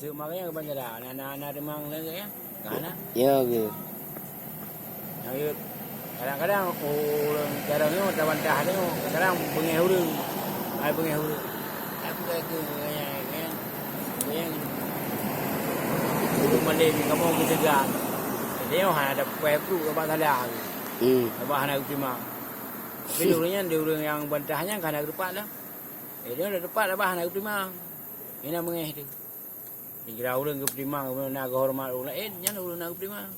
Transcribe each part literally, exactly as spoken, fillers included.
Cuma makanya kebanyakan anak-anak rimang lagi ya. Kan? Ya, gitu. Nah, iya. Kadang-kadang ureueng carông nyoe tabantah nyoe, kadang beungéh ureueng. Ai beungéh ureueng. Aku kata ke yang yang yang ureueng malém kamoe geucegah. Dia hana ada pakai pru kaba salah. Hmm. Kaba hana geuterima. Tapi ureueng nyan, di ureueng nyang bantah nyan ka hana geutepat dah. Eh, dia dah tepat dah bah hana geuterima. Ina beungéh tu. Kira ureueng geupeutimang, ureueng na geuhoreumat ureueng laén, nyan ureueng na geupeutimang.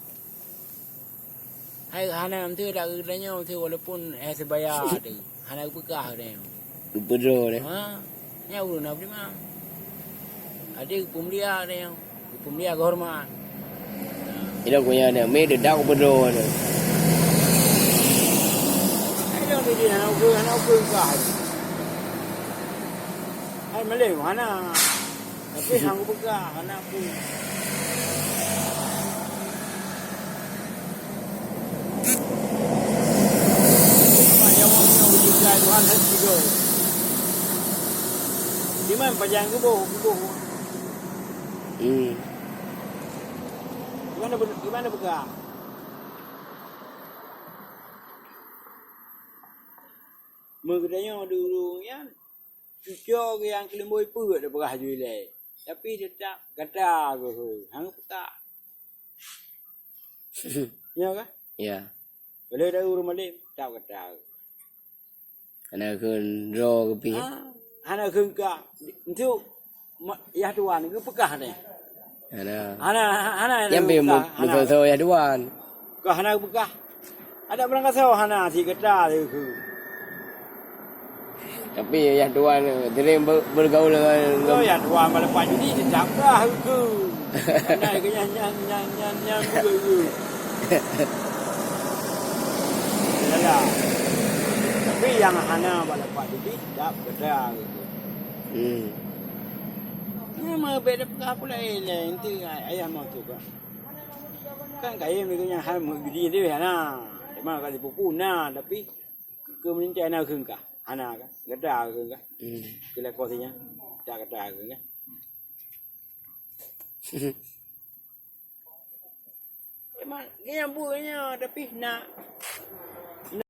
Hai hana meuteue dak geutanyoe meuteue walaupun eh sebaya teuh, hana geupeugah geutanyoe. Geupeudroe deh. Ha, nyan ureueng na geupeudimang. Até geupeumulia geutanyoe, geupeumulia geuhoreumat. Ilong kuya nyan, mé dedak geupeudroe deh. Hai dong di hana ukeue, hana ukeue kah. Hai malém hana. Tapi hang kupeugah hana peue. Apa nyawang nyoe geujaga Tuhan hai sigoe. Diman pajan geuboh, geuboh. Hmm. Gimana be-, gimana peugah? Meugeutanyoe di ureueng nyan, cuco nyang keulimbôi peuet tapeugah ju ilée, tapi teutap gata geuh hana peugah. Nyo kah? Ya. Boleh tahu ureueng malém, teutap gata. Hana kheun droe keuh pih. Ha, hana kheun kah. Entu ma-, yah tuan geupeugah neh. Hana. Hana, hana, hana Nyang pih geupeugah, mu-, hana. Meusoe-soe yah tuan. Kah hana geupeugah. Ada barang kasoe hana si gata lé kheun. Tapi yah tuan sering ber-, bergaul dengan Oh, yah tuan bak leupah judi teutap kah kheun. Hana keu nyan, nyan, nyan, nyan, nyan, beugeu. Yalah. Tapi nyang hana bak leupah judi, dap gata gitu. Hmm. Nyan mah beda peugah pula, eh, lain tu, ay-, ayah mau tu kan. Kan kayém lagèe nyan hai meujudi deh hana. Cuma ka sipupu na, tapi keu meulintèe hana kheun kah. Hana kan? Gata kheun kah? Hmm. Keu lakoe si nyan. Tak gata kheun kah? Emang, dia yang buatnya, tapi nak.